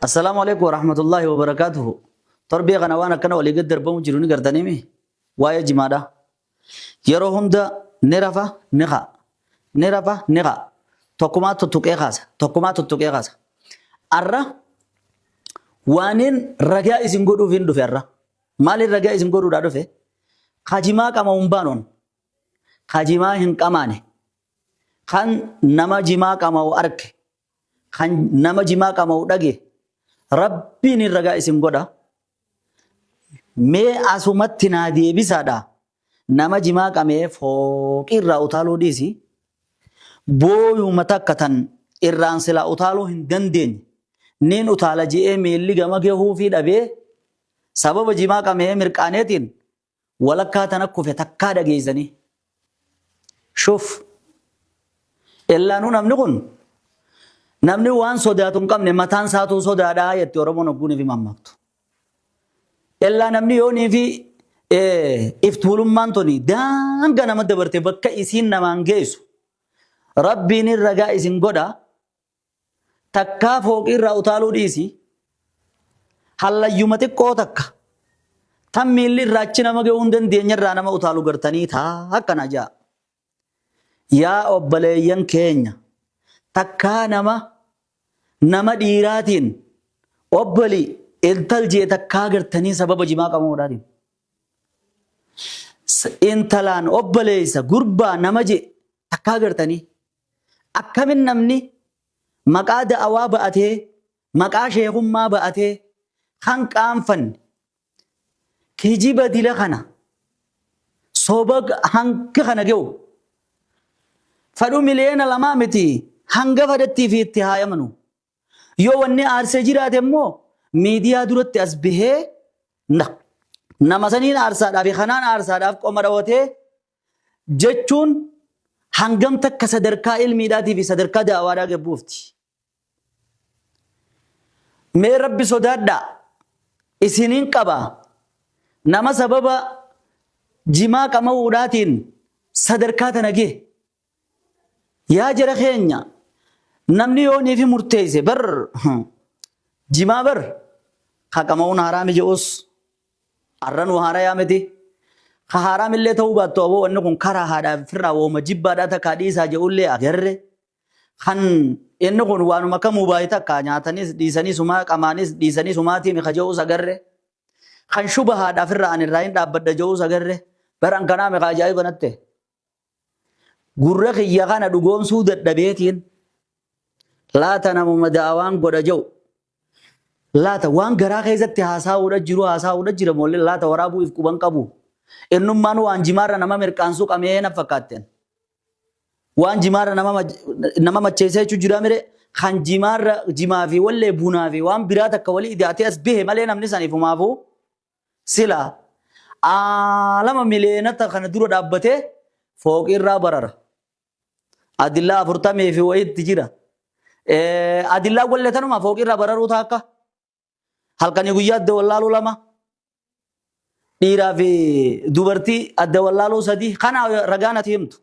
Assalaamu alaikum warahmatullaahi wabarakaatuhu. Torbee kana waan akkana walii gad darbamu jiru ni gartaniimi waa'ee jimaadha. Yeroo hunda ni rafa ni ka'a. Ni rafa ni ka'a. Tokkumaa tuttuqee kaasa. Tokkumaa tuttuqee kaasa. Arra waaniin ragaa isin godhuuf hin dhufe arra. Maaliin ragaa isin godhuudhaa dhufe? Kajimaa qama'u hin baanoon. Kajimaa hin qamaane. Kan nama jimaa qama'u arke. Kan nama jimaa qama'u dhage. Rabbiin hin ragaa isin godha. Mee asumatti naa deebisaadha. Nama jimaa qamee fooqii irraa utaaluu dhiisi. Booyuma takka tan irraan silaa utaaluu hin dandeenye. Niin utaala je'ee miilli gama gahuufii dhabee sababa jimaa qamee mirqaaneetiin walakkaa tana kufe takkaa dhageessanii. Shuf. Ellaanuu namni kun namni waan sodaatu hin qabne mataan isaatuu sodaadhaa jetti Oromoon hogguun fi mammaaktu. Ellaa namni yoonii fi iftuulummaan tuni daanga nama dabarte bakka isiin namaan geessu Rabbiin ragaa isin godha takkaa fooqii irraa utaaluu dhiisi hallayyuma xiqqoo takka tan miilli irraa achi nama ga'uu hin dandeenye irraa nama utaalu gartanii taa akkana ja'a. Yaa obboleeyyan keenya takkaa nama nama dhiiraatiin obboli intal jee takkaa gartanii sababa jimaa qamuudhaatiin. Intalaan obboleessa gurbaa nama jee takkaa gartanii akkamin namni maqaa da'awaa ba'atee maqaa sheekummaa ba'atee kan qaanfanne kijiba dila kana soba hanga kana ge'u fadhu 2 miliyoona miti hanga fadhattii fi itti haa amanu. Yoo wanni aarsee jiraate immoo miidiyaa duratti as bahee nama saniin aarsaadhaaf fi kanaan aarsaadhaaf qoma dhawatee jechuun hangam takka sadarkaa ilmiidhaatii fi sadarkaa da'awaadhaa gabbuufti. Mee Rabbi sodaadhaa isiniin qaba nama sababa jimaa qama'uudhaatiin sadarkaa tana gahe. Yaa jara keenya namni yoo niifi murteesse bar jimaa bar ka qama'uun haraami je'us arranuu haarayaa miti. Ka haaraamillee ta'uu baattu aboo wanni kun karaa haadhaaf firraa wooma jibbaadhaa takkaa dhiisaa je'ullee agarre. Kan inni kun waanuma akka mubaayi takka nyaatanis dhiisanii sumaa qamaanis dhiisanii sumaatii mi ka je'us agarre. Kan shubahaadhaaf irraa ani irraa hin dhaabbadha je'us agarre. Baran kanaa mi ka ajaa'iba natte. Gurra kiyya kana dhugoomsuu dadhabeetiin laata namuma da'awaan godha je'u. Laata waan garaa keessatti haasaa'uudha jiru haasaa'uudha jira moollee laata waraabuu if quban qabu. Innummaan waan jimaarra nama mirqaansuu qamee na fakkaatteen. Waan jimaarra nama macheessee jechuu jira mire kan jimaarra jimaa fi wallee bunaa fi waan biraa takka walii idaatee as bahe malee namni saniifumaafuu sila aalama mileenata kana dura dhaabbatee fooqirraa barara. Adillaa afurtamii fi wayiitti jira. Adillaa wallee tanuma fooqirraa bararuu taakka. Halkanii guyyaa adda wallaaluu lama. Dhiiraa fi dubartii adda wallaaluu sadii. Kana ragaan ati himtu.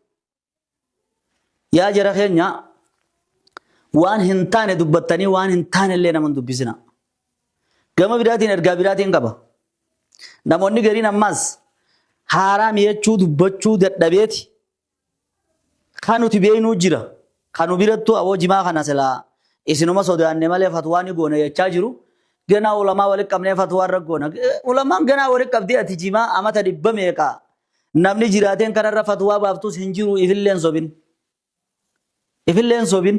Yaa jara keenya waan hin taane dubbattanii waan hin taane illee nama hin dubbisina. Gama biraatiin ergaa biraatiin qaba. Namoonni gariin ammaas haaraa mi'achuu dubbachuu dadhabeeti Kan nuti beeknuu jira. Kan nu birattuu aboo jimaa kana silaa isinuma sodaanne malee fatwaa ni goona jechaa jiru. Ganaa ulamaa walitti qabnee fatwaa irra goona. Ulamaan ganaa walitti qabdee ati jimaa amata dhibba meeqa namni jiraateen kanarra fatwaa baaftus hin jiru ifillee hin sobin. Ifillee hin sobin.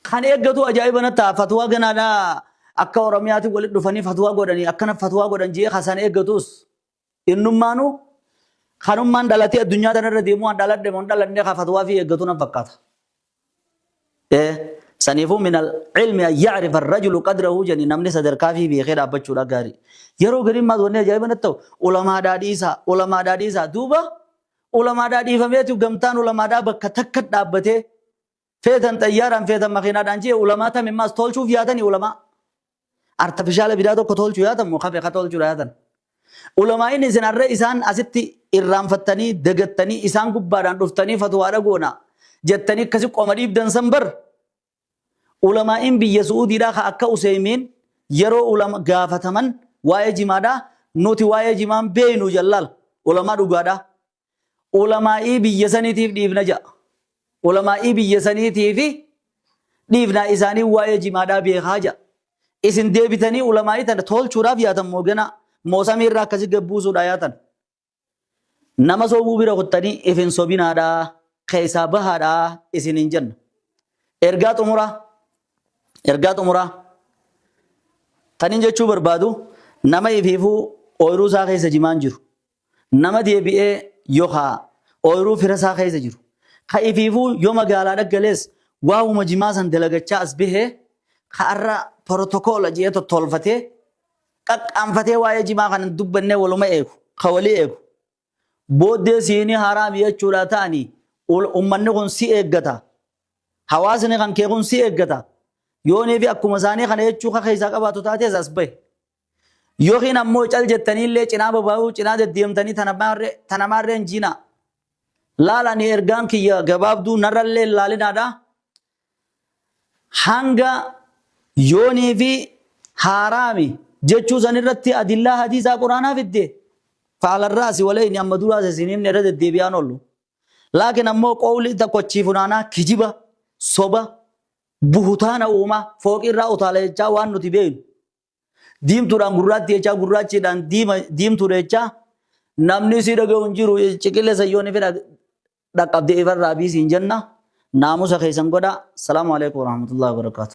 Kan eeggatu ajaa'iba na ta'a fatwaa ganaadhaa akka Oromiyaatti walitti dhufanii fatwaa godhanii akkana fatwaa godhan jee kasan eeggatus Innummaanuu kanummaan dhalatee addunyaa tanarra deemuu an dhaladhe moo hin dhalanne ka fatwaa fi eeggatu nan fakkaata. Saniifuu min al-ilmi an ya'rifa ar-rajulu qadrahu jedhani namni sadarkaa fi beekee dhaabbachuudha gaarii. Yeroo gariin maal wanni ajaa'iba natti ta'u ulamaadhaa dhiisaa ulamaadhaa dhiisaa duuba ulamaadhaa dhiifameetu gamtaan ulamaadhaa bakka takka dhaabbatee feetan xayyaaraan feetan makiinaadhaan jee ulamaa tam immaas tolchuuf yaatanii ulamaa. Artifishaala bidaa tokko tolchu yaatan moo kafe ka tolchuudha yaatan. Ulamaa'in isin har'a isaan asitti irraanfattanii dagattanii isaan gubbaadhaan dhuftanii fatwaadha goona jettanii akkasi qoma dhiibdan san bar. Ulamaa'iin biyya Su'uudiidhaa ka akka Useymiin yeroo ulama gaafataman waa'ee jimaadhaa nuti waa'ee jimaan beeynu jallaal ulamaa dhugaadhaa. Ulamaa'ii biyya saniitiif dhiifna ja'a. Ulamaa'ii biyya saniitiif dhiifnaa isaanii waa'ee jimaadhaa beekaa ja'a. Isin deebitanii ulamaa'ii tana tolchuudhaaf yaatan moo ganaa moo samii irraa akkasi gad buusuudhaa yaatan. Nama sobuu bira kuttanii if hin sobinaadhaa keessaa bahaadhaa isiniin jenna. Ergaa xumuraa ergaa xumuraa tanin jechuu barbaadu nama ifiifuu ooyiruu isaa keessa jimaan jiru. Nama deebi'ee yookaa ooyiruu fira isaa keessa jiru. Ka ifiifuu yoo magaalaa dhaggalees waa'uma jimaa san dalagachaa as bahee ka arra porotokoola jedhee tottolfatee qaqqaanfatee waa'ee jimaa kan hin dubbannee waluma eegu ka walii eegu. Booddee siinii haraami jechuudha ta'anii ummanni kun si eeggata. Hawaasni kan kee kun si eeggata. Yoonii fi akkuma isaanii kana jechuu ka keessaa qabaatu taates as bahe. Yookiin ammoo cal jettanii illee cinaa babaa'uu cinaa deddeemtanii tana maarree hin jiinaa. Laal ani ergaan kiyya gabaabduu narrallee hin laalinaadha. Hanga yoonii fi haaraami jechuu san irratti adillaa hadiisaa quraanaa fidde faalarraasi walayni amma duraas isin himne irra deddeebi'aan oollu. Laakiin ammoo qowlii tokko achii funaanaa kijiba soba buhutaana uumaa fooqii irraa utaala jechaa waan nuti beeknu. Diimtuudhaan gurraatti jechaa gurraachiidhaan diimtuudha jechaa namni si dhaga'u hin jiru ciqilee sayyoon fedha dhaqqabdee ifarraa biisiin jenna naamusa keessan godha. Salaamu alaikum warahmatullahi wabarakatuh.